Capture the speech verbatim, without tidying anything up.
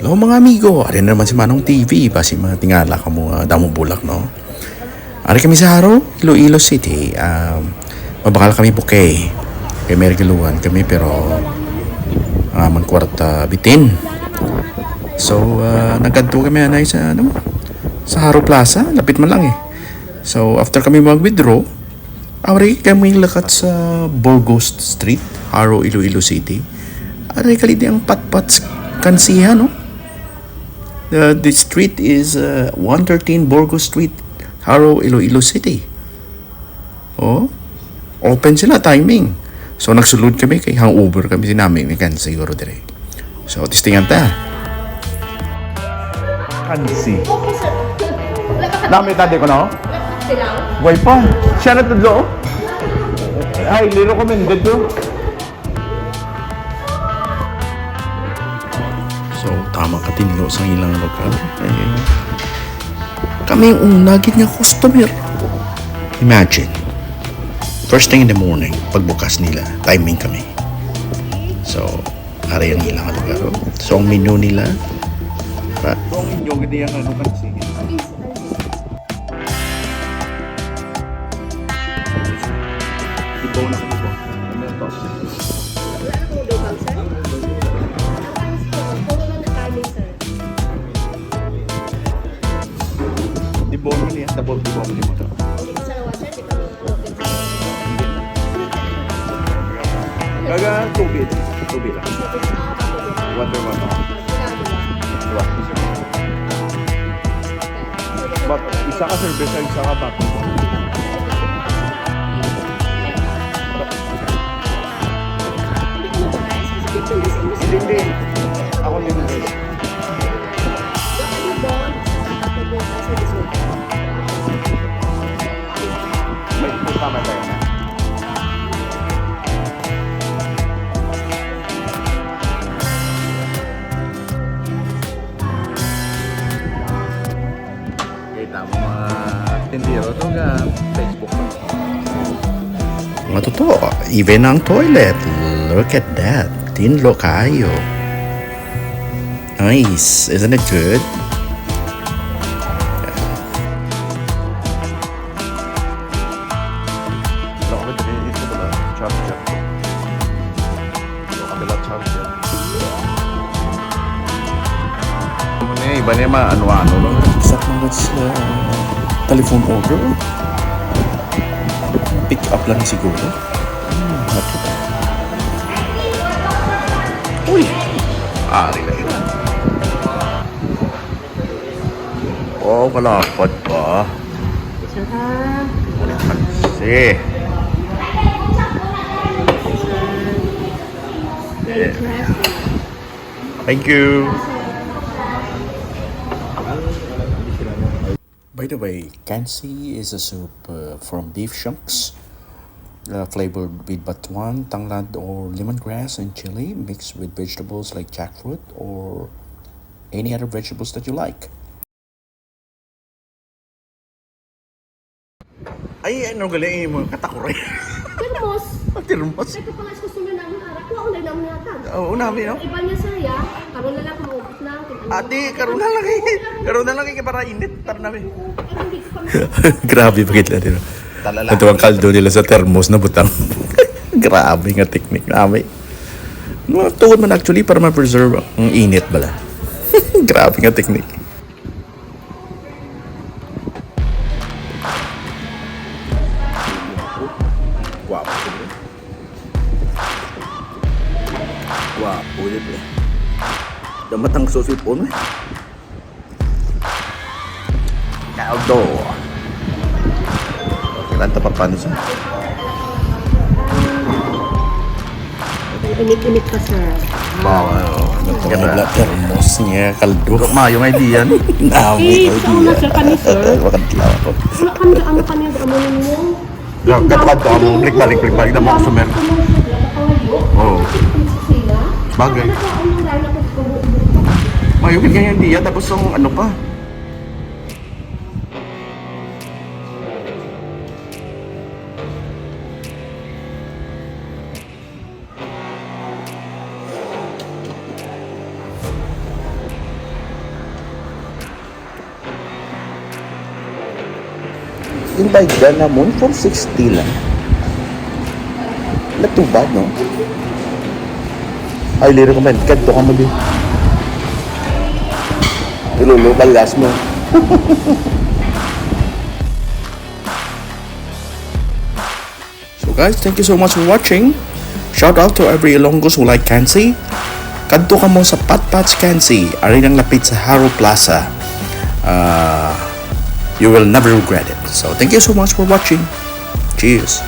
Hello, mga amigo, ari na naman si Manong T V. Basi mga tingala ka mo, ah, damo bulak, no? Ari kami sa Jaro, Iloilo City. Um, mabakal kami bukay. Kay may regaluhan kami, pero, ah, man kwarta bitin. So, ah, nagkadto kami anay sa, ano, sa Jaro Plaza. Lapit man lang eh. So, after kami mag-withdraw, ari kami lakat sa Burgos Street, Jaro, Iloilo City. Ari kali di ang patpat s-, kansihan, no? The, the street is, uh, one thirteen Burgos Street, Jaro, Iloilo City. Oh, open sila, timing. So, nagsulod kami kay hangover kami, sinami ni Ken siguro dire. So, testingan ta. Kansi. Nami tadi ko, no? Way pa. Siya na tudlo. Ay, liro ko, men. Dito. So, tama ka tinlo sa ilang lugar. Eh, kami ang una gid nga customer. Imagine, first thing in the morning, pagbukas nila, timing kami. So, ari ang ilang lugar, oh. So, ang menu nila, pa- So, ang inyo, gid ang ano, kansi. Ibaw na ko po. Ano to? Wala na kong lugaw, sir. Ang ayos ko, puro lang na timing, sir. Di ba mo niya? Double di ba mo niya? Hindi ko sa lawas, sir. Di ba mo Hindi na. Gaga tubig. Tubig lang. Water, water. Diba? But isa ka cerveza, isa ka bato. Hindi, hindi. Ako din, hindi. May tama tayo na. Kita mo mga tindero to nga Facebook. Mga totoo, even ang toilet. Look at that. Tinlo kayo. Nice. Isn't it good? Wala ko ba dito, dito ba? Chop, chop. Wala ka dala, chop, chop. Ano na, iba na yung mga ano-ano lang. Sa mga, uh, telephone order, pick up lang siguro. Hmm, hati. Uy! Ari na yun. Wow, kalapad pa. Saka, Pansi. Thank you. By the way, kansi is a soup, uh, from beef chunks, uh, flavored with batuan, tanglad, or lemongrass and chili, mixed with vegetables like jackfruit or any other vegetables that you like. Ay, ano gali yung mga katakuray? Termos. Ah, termos. Ito pa nga sa customer namin, ara, kuha ko na namin yata. Oo, namin, no? Iba niya, sir, ya. Karon na lang, kung maubos na, kung ano. Ate, karon na lang eh. Karon na lang eh, para init. Tara namin. Ay, hindi ko kami. Grabe, bakit lang, di ba? Talala. Ito ang kaldo nila sa termos na butang. Grabe nga technique namin. Mga tuod man actually para ma-preserve ang init bala. Grabe nga technique. Guwapo, siyempre. Guwapo, siyempre. Damat ang sauce with onion, eh. Caldo. Okay lang, tapapan siya. Init-init pa, sir. Wow, ano, ano to, Ganda. Wala, termos niya, kaldo. Mayo nga idea, no? Nami, eh, sa una, idea. Sir, kami, sir. Wakad lang ako. Wala kami, ano kami, ano ninyo? Dagat pa to, amo, balik-balik, balik-balik, damo customer. Oo. Bagay. Mayo gid nga idea, tapos ang ano pa. Yung bayad na mo, four sixty lang. Not too bad, no? Ay, lira ko, man. Kadto ka mo, di. Ilolo, balas mo. So guys, thank you so much for watching. Shout out to every Ilonggos who like Kansi. Kadto ka mo sa Pat Pat's Kansi, ari nang lapit sa Haro Plaza. Uh, you will never regret it. So thank you so much for watching. Cheers.